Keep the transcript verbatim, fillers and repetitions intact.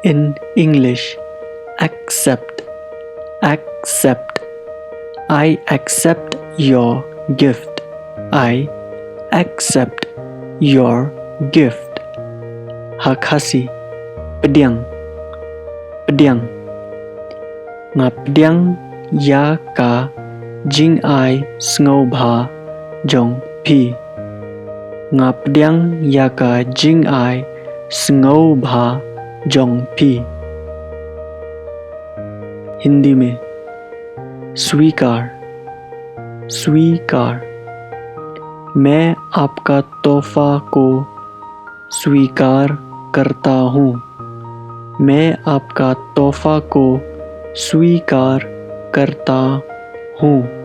In English, accept, accept. I accept your gift. I accept your gift. Ha Khasi, pdiang, pdiang. Nga pdiang ïa ka jingai sngewbha jong phi. Nga pdiang ïa ka jingai sngewbha jong phi. हिंदी में, स्वीकार, स्वीकार। मैं आपका तोहफा को स्वीकार करता हूँ। मैं आपका तोहफा को स्वीकार करता हूँ।